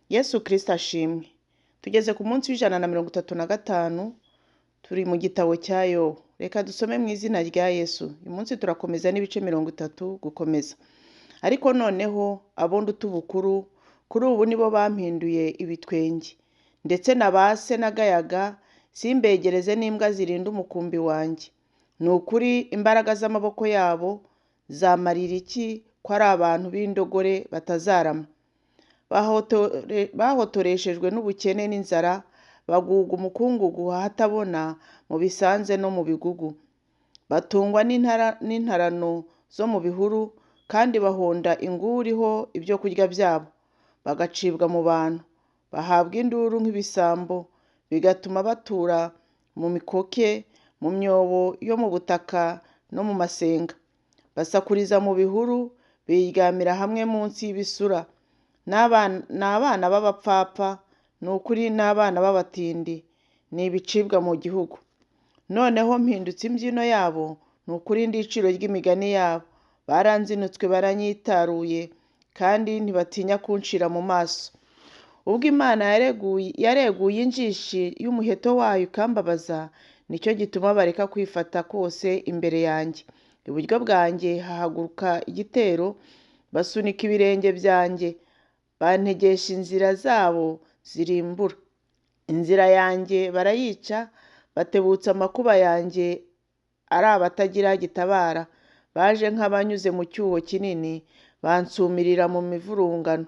Yesu Kristo ashimwe. Tugeze ku munsi w'135, turi mu gitabo cya Yobu. Reka dusome mu izina rya Yesu. Uyu munsi turakomeza n'ibice 30 gukomeza. Ariko noneho abo nduta ubukuru, kuri ubu nibo bampinduye ibitwenge. Ndetse na ba se nagayaga, simbegereze n'imbwa zirinda umukumbi wanjye. Ni ukuri imbaraga z'amaboko yabo zamarira iki ko ari abantu b'indogore batazarama? Bahotoreshejwe n'ubukene n'inzara, baguga umukungugu ahatabona mu bisanze no mu bigugu. Batungwa n'intarano zo mu bihuru, kandi bahonda inguri ho ibyo kurya byabo, bagacibwa mu bantu. Bahabwa induru nk'ibisambo, bigatuma batura mu mikoke, mu myobo yo mu butaka no mu masenga. Basakuriza mu bihuru, biryamira hamwe munsi y'ibisura. Ni abana b'abapfapfa, ni ukuri ni abana b'abatindi, ni ibicibwa mu gihugu. Noneho mpindutse imbyino yabo, ni ukuri ndi iciro ry'imigani yabo. Baranzinutswe baranyitaruye, kandi ntibatinya kuncira mu maso. Ubwo Imana yareguye injishi y'umuheto wayo ikambabaza, nicyo gituma bareka kwifata kose imbere yanjye. Iburyo bwanjye hahaguruka igitero, basunika ibirenge byanjye, bantegesha inzira zabo zirimbura. Inzira yanjye barayica, batebutsa amakuba yanjye ari abatagira gitabara. Baje nk'abanyuze mu cyuho kinini, bansumirira mu mivurungano.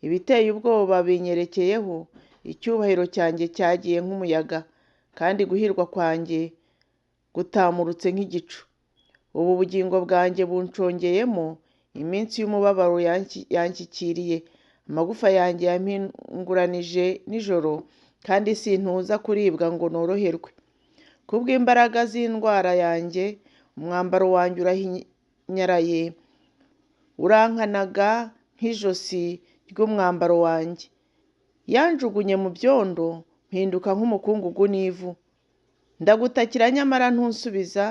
Ibiteye ubwoba binyerekeyeho, icyubahiro cyanjye cyagiye nk'umuyaga, kandi guhirwa kwanjye gutamurutse nk'igicu. Ubu bugingo bwanjye bunshongeyemo, iminsi y'umubabaro yanshyikiriye. Amagufa yanjye yampinguranije nijoro, kandi sintuza kuribwa ngo noroherwe. Kubw'imbaraga z'indwara yanjye, umwambaro wanjye urahinyaraye, urankanaga nk'ijosi ry'umwambaro wanjye. Yanjugunye mu byondo, mpinduka nk'umukungugu n'ivu. Ndagutakira nyamara ntunsubiza,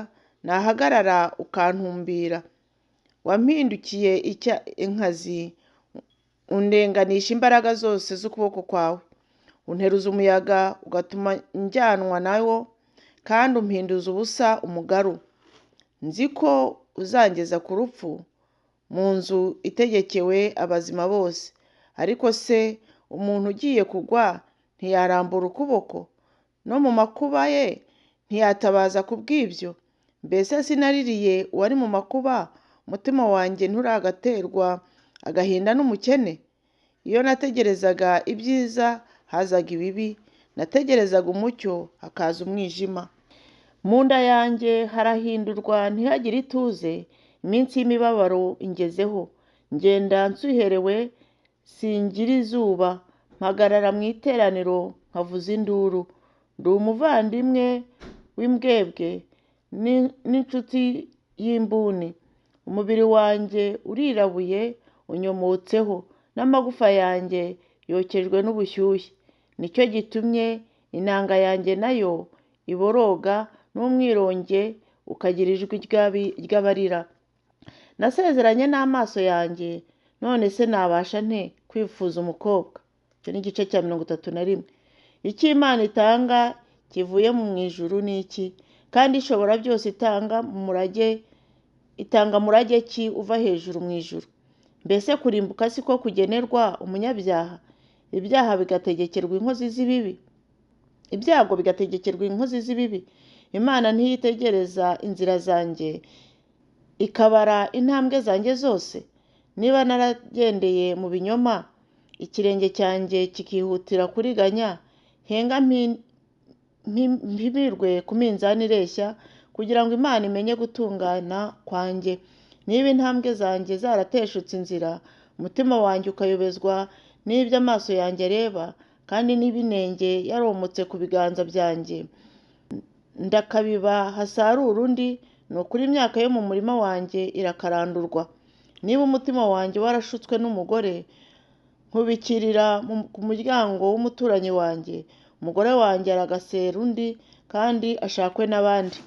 nahagarara ukantumbira. Wampindukiye inkazi, undenganisha imbaraga zose z'ukuboko kwawe. Unteruza umuyaga ugatuma njyanwa nawo, kandi umpinduza ubusa umugaru. Nzi ko uzangeza ku rupfu, mu nzu itegekewe abazima bose. Ariko se umuntu ugiye kugwa ntiyarambura ukuboko? No mu makuba ye ntiyatabaza ku bw'ibyo? Mbese sinaririye uwari mu makuba, umutima wanjye nturagaterwa agahinda n'umukene? Iyo nategerezaga ibyiza hazaga ibibi, nategerezaga umucyo hakaza umwijima. Mu nda yanjye harahindurwa ntihagire ituze, iminsi y'imibabaro ingezeho. Ngenda nsuherewe singira izuba, mpagarara mu iteraniro nkavuza induru. Ndi umuvandimwe w'imbwebwe n'inshuti y'imbuni. Umubiri wanjye urirabuye unyomotseho, n'amagufa yanjye yokejwe n'ubushyuhe. Nicyo gitumye inanga yanjye nayo iboroga, n'umwironge ukagira ijwi ry'abarira. Nasezeranye n'amaso yanjye, none se nabasha nte kwifuza umukobwa? Icyo ni igice cya 31. Icyo Imana itanga kivuye mu ijuru ni iki? Kandi ishobora byose itanga murage ki uva hejuru mu ijuru? Mbese kurimbuka si ko kugenerwa umunyabyaha, ibyaha bigategekerwa inkozi z'ibibi? Ibyago bigategekerwa inkozi z'ibibi. Imana ntiyitegereza inzira zanjye, ikabara intambwe zanjye zose. Niba naragendeye mu binyoma, ikirenge cyanjye kikihutira kuriganya, henga mpimirwe ku minzani ireshya, kugira ngo Imana imenye gutungana kwanjye. Niba intambwe zanjye zarateshutse inzira, umutima wanjye ukayobezwa n'ibyo amaso yanjye areba, kandi niba inenge yaromotse ku biganza byanjye, ndakabiba hasarura undi, ni ukuri imyaka yo mu murima wanjye irakarandurwa. Niba umutima wanjye warashutswe n'umugore, nkubikirira ku muryango w'umuturanyi wanjye, umugore wanjye aragasera undi, kandi ashakwe n'abandi.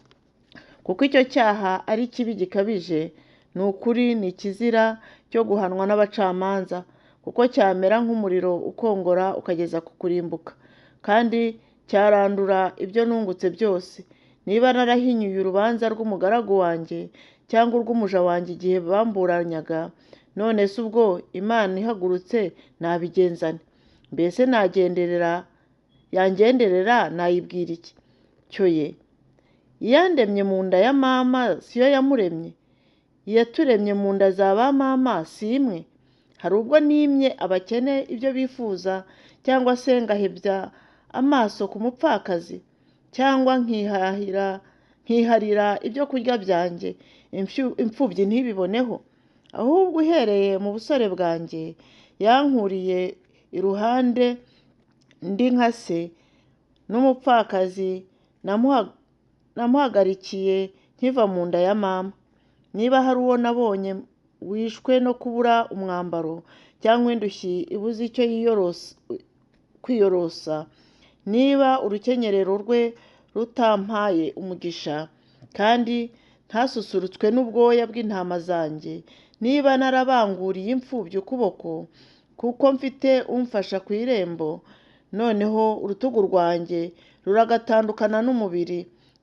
Kuko icyo cyaha ari kibi gikabije, ni ukuri ni ikizira cyo guhanwa n'abacamanza. kuko cyamera nk'umuriro ukongora ukageza ku kurimbuka, kandi cyarandura ibyo nungutse byose. Niba narahinyuye urubanza rw'umugaragu wanjye cyangwa urw'umuja wanjye igihe bamburanyaga, none se ubwo Imana ihagurutse nabigenza nte? Mbese nagenderera yangenderera nayibwira iki? Cyo ye, iyandemye mu nda ya mama si yo yamuremye? Iyaturemye mu nda za ba mama si imwe? Hari ubwo nimye abakene ibyo bifuza, cyangwa se ngahebya amaso ku mupfakazi, cyangwa nkihahira nkiharira ibyo kurya byanjye, imfubyi ntibiboneho? Ahubwo uhereye mu busore bwanjye yankuriye iruhande ndi nka se, n'umupfakazi namuhagarikiye nkiva mu nda ya mama. Niba hari uwo nabonye wishwe no kubura umwambaro, cyangwa indushyi ibuze icyo kwiyorosa, niba urukenyerero rwe rutampaye umugisha, kandi ntasusurutswe n'ubwoya bw'intama zanjye, niba narabanguriye imfubyi ukuboko, kuko mfite umfasha ku irembo, noneho urutugu rwanjye ruragatandukana n'umubiri,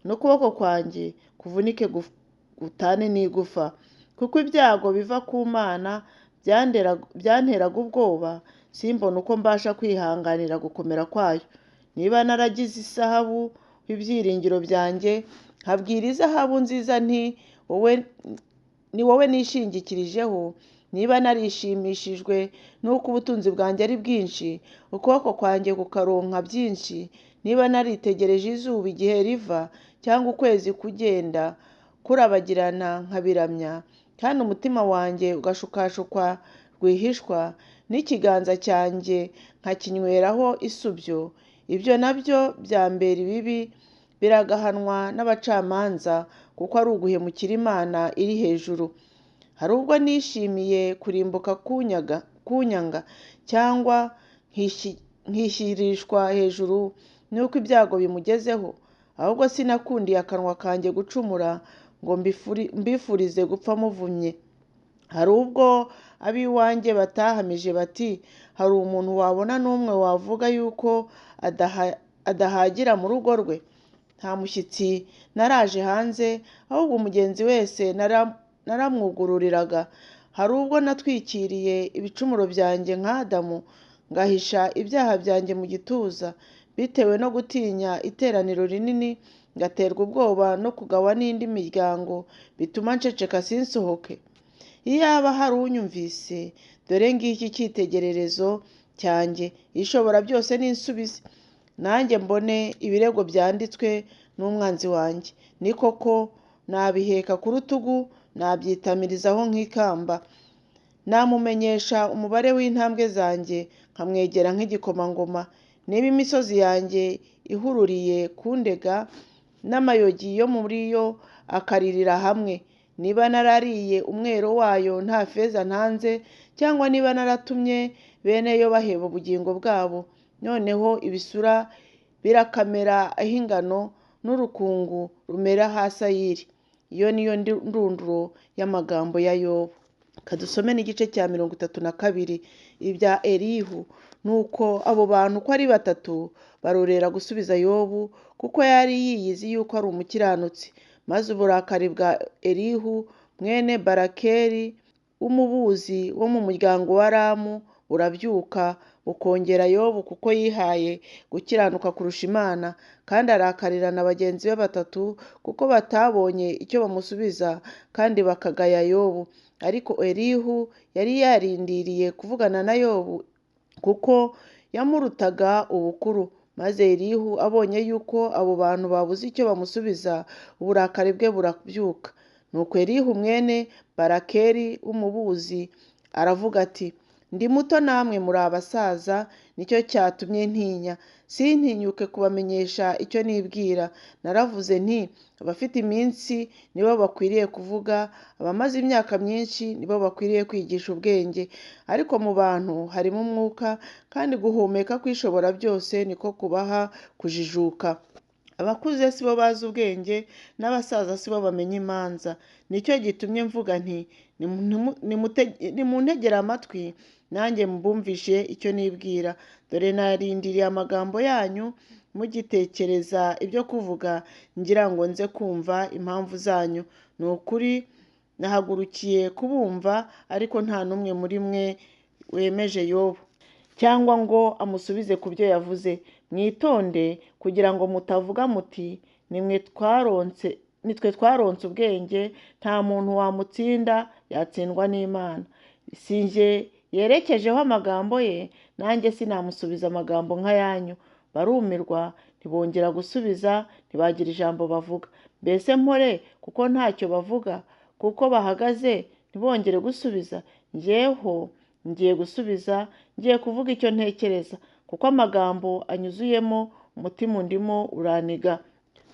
n'ukuboko kwanjye kuvunike gutane n'igufa, kuko ibyago biva ku Mana byanteraga ubwoba, simbone uko mbasha kwihanganira gukomera kwayo. Niba naragize izahabu ibyiringiro byanjye, nkabwira izahabu nziza nti wowe ni wowe nishingikirijeho, niba narishimishijwe n'uko ubutunzi bwanjye ari bwinshi, ukuboko kwanjye kukaronka byinshi, niba naritegereje izuba igihe riva, cyangwa ukwezi kugenda kurabagirana nkabiramya, kandi umutima wanjye ugashukashukwa rwihishwa, n'ikiganza cyanjye nkakinyweraho isubyo, ibyo nabyo byambera ibibi, biragahanwa n'abacamanza, kuko ari uguhemukira Imana iri hejuru. Hari ubwo nishimiye kurimbuka kunyanga, cyangwa nkishyirishwa hejuru n'uko ibyago bimugezeho, ahubwo sinakundiye akanwa kanjye gucumura ngo mbifurize gupfa muvumye. Hari ubwo ab'iwanjye batahamije bati hari umuntu wabona n'umwe wavuga yuko adahagira mu rugo rwe? Nta mushyitsi naraje hanze, ahubwo umugenzi wese naramwugururiraga. Hari ubwo natwikiriye ibicumuro byanjye nka Adamu, ngahisha ibyaha byanjye mu gituza, bitewe no gutinya iteraniro rinini, ngaterwa ubwoba no kugawa n'indi miryango, bituma nceceka sinsohoke. Iyaba hari unyumvise, dore ngiki icyitegererezo cyanjye, Ishobora byose ninsubize, nanjye mbone ibirego byanditswe n'umwanzi wanjye. Ni koko nabiheka ku rutugu, nabyitamirizaho nk'ikamba. Namumenyesha umubare w'intambwe zanjye, nkamwegera nk'igikomangoma. Niba imisozi yanjye ihururiye kundega, n'amayogi yo muri yo akaririra hamwe, niba narariye umwero wayo nta feza ntanze, cyangwa niba naratumye bene yo baheba ubugingo bwabo, noneho ibisura birakamera aho ingano n'urukungu rumera hasi ayiri. Iyo niyo ndunduro y'amagambo ya Yobu. Kadusome n'igice cya 32 ibya Elihu. Nuko abo bantu uko ari batatu barorera gusubiza Yobu, kuko yari yiyizi yuko ari umukiranutsi. Maze uburakari bwa Elihu mwene Barakeli w'umubuzi wo mu muryango wa Ramu burabyuka, bukongera Yobu kuko yihaye gukiranuka kurusha Imana, kandi arakarira na bagenzi be batatu kuko batabonye icyo bamusubiza kandi bakagaya Yobu. Ariko Elihu yari yarindiriye kuvugana na Yobu kuko yamurutaga ubukuru. Maze Elihu abonye yuko abo bantu babuze icyo bamusubiza, uburakari bwe burabyuka. Nuko Elihu mwene Barakeli w'umubuzi aravuga ati ndi muto namwe muri abasaza, nicyo cyatumye ntinya, sintinyuke kubamenyesha icyo nibwira. Naravuze nti abafite iminsi nibo bakwiriye kuvuga, abamaze imyaka myinshi nibo bakwiriye kwigisha ubwenge. Ariko mu bantu harimo umwuka, kandi guhumeka kwishobora byose niko kubaha kujijuka. Abakuze si bo bazi ubwenge, n'abasaza si bo bamenya imanza. Nicyo gitumye mvuga nti nimuntegere amatwi, Nanjye mbumvishe icyo nibwira. Dore narindiriye amagambo yanyu, mugitekereza ibyo kuvuga, ngira ngo nze kumva impamvu zanyu. Ni ukuri nahagurukiye kubumva, ariko nta n'umwe muri mwe wemeje Yobu cyangwa ngo amusubize ku byo yavuze. Mwitonde kugira ngo mutavuga muti nitwe twaronse ubwenge, nta muntu wamutsinda, yatsindwa n'Imana. Si jye yerekejeho amagambo ye, nanjye sinamusubiza amagambo nk'ayanyu. Barumirwa, ntibongera gusubiza, ntibagira ijambo bavuga. Mbese mpore kuko ntacyo bavuga, kuko bahagaze ntibongere gusubiza? Njyeho ngiye gusubiza, ngiye kuvuga icyo ntekereza, kuko amagambo anyuzuyemo, umutima undimo uraniga.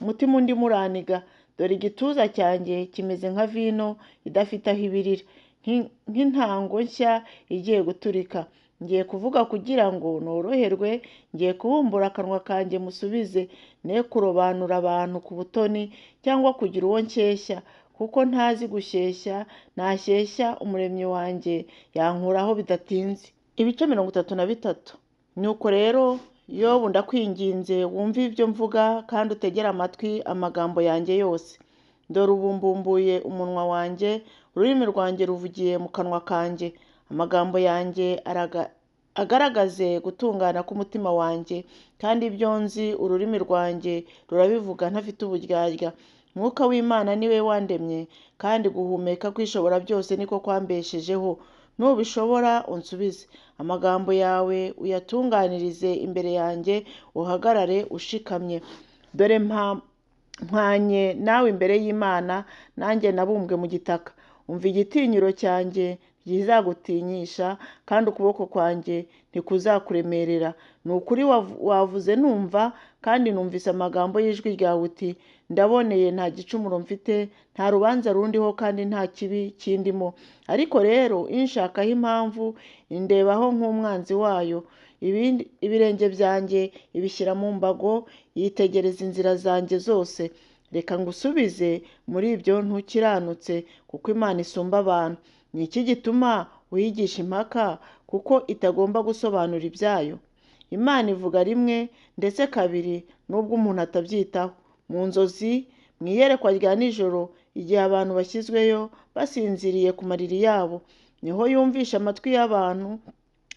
Umutima undimo uraniga. Dore igituza cyanjye kimeze nka vino idafite aho ibirira, nk'intango nshya igiye guturika. Ngiye kuvuga kugira ngo noroherwe, ngiye kubumbura akanwa kanjye musubize, ne kurobanura abantu ku butoni cyangwa kugira uwo nshyeshya, kuko ntazi gushyeshya, nashyeshya Umuremyi wanjye yankuraho bidatinze. Ibice 33. Nuko rero Yobu, ndakwinginze wumve ibyo mvuga kandi utegere amatwi amagambo yanjye yose. Dore ubu mbumbuye umunwa wanjye, ururimi rwanjye ruvugiye mu kanwa kanjye. Amagambo yanjye agaragaze gutungana k'umutima wanjye, kandi ibyo nzi ururimi rwanjye rurabivuga ntafite uburyarya. Mwuka w'Imana ni we wandemye, kandi guhumeka kw'Ishobora byose niko kwambeshejeho. Nubishobora unsubize, amagambo yawe uyatunganirize imbere yanjye, uhagarare ushikamye. Dore mpwanye nawe imbere y'Imana, nanjye nabumbwe mu gitaka. Umva igitinyiro cyanjye ntikizagutinyisha, kandi ukuboko kwanjye ntikuzakuremerera. Ni ukuri wavuze numva, kandi numvise amagambo y'ijwi ryawe uti ndaboneye, nta gicumuro mfite, nta rubanza rundiho, kandi nta kibi kindimo. Ariko rero inshakaho impamvu, indebaho nk'umwanzi wayo. Ibirenge byanjye ibishyira mu mbago, yitegereza inzira zanjye zose. Reka ngusubize muri ibyo ntukiranutse, kuko Imana isumba abantu. Ni iki gituma uyigisha impaka, kuko itagomba gusobanura ibyayo? Imana ivuga rimwe ndetse kabiri, nubwo umuntu atabyitaho. Mu nzozi, mu iyerekwa rya nijoro, igihe abantu bashyizweyo basinziriye ku mariri yabo, niho yumvisha amatwi y'abantu,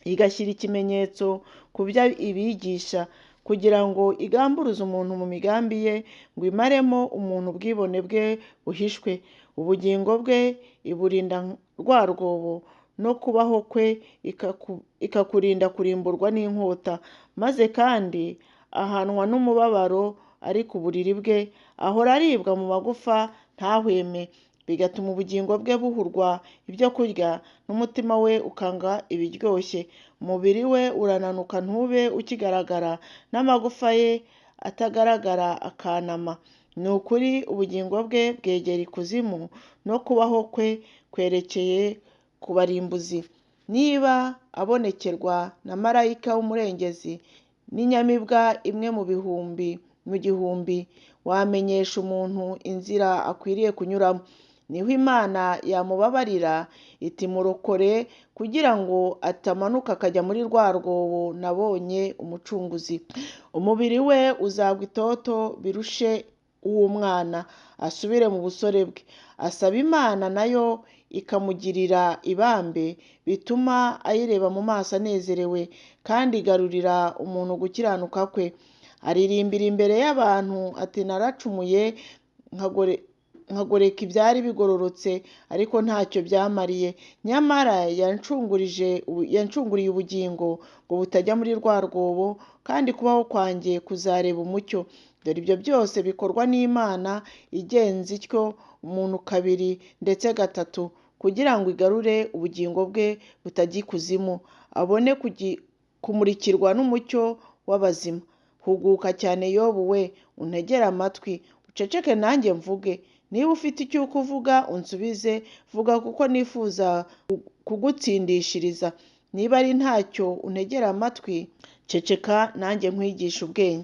igashyira ikimenyetso ku byo ibigisha, kugira ngo igamburuze umuntu mu migambi ye, ngo imaremo umuntu ubwibone bwe buhishwe. Ubugingo bwe iburinda rwa rwobo, no kubaho kwe ikakurinda kurimburwa n'inkota. Maze kandi ahanwa n'umubabaro ari ku buriri bwe, ahora aribwa mu magufa ntahweme, bigatuma ubugingo bwe buhurwa ibyo kurya, n'umutima we ukanga ibiryoshye. Umubiri we urananuka ntube ukigaragara, n'amagufa ye atagaragara akanama. Ni ukuri ubugingo bwe bwegera ikuzimu, no kubaho kwe kwerekeye ku barimbuzi. Niba abonekerwa na marayika w'umurengezi n'inyamibwa imwe mu gihumbi, wamenyesha umuntu inzira akwiriye kunyuramo. Niho Imana yamubabarira iti murokore, kugira ngo atamanuka akajya muri rwa rwobo nabonye umucunguzi. Umubiri we uzagwa itoto birushe uw'umwana, asubire mu busore bwe. Asaba Imana nayo ikamugirira ibambe, bituma ayireba mu maso anezerewe, kandi igarurira umuntu gukiranuka kwe. Aririmbira imbere y'abantu ati naracumuye nkagoreka ibyari bigororotse, ariko ntacyo byamariye. Nyamara yancunguriye ubugingo ngo butajya muri rwa rwobo, kandi kubaho kwanjye kuzareba umucyo. Dore ibyo byose bikorwa n'Imana igenza ityo umuntu kabiri ndetse gatatu, kugira ngo igarure ubugingo bwe butajya ikuzimu, abone kumurikirwa n'umucyo w'abazima. Huguka cyane Yobu we, untegere amatwi, uceceke nanjye mvuge. Niba ufite icyo kuvuga unsubize, vuga kuko nifuza kugutsindishiriza. Niba ari ntacyo untegera amatwi, ceceka nanjye nkwigishe ubwenge.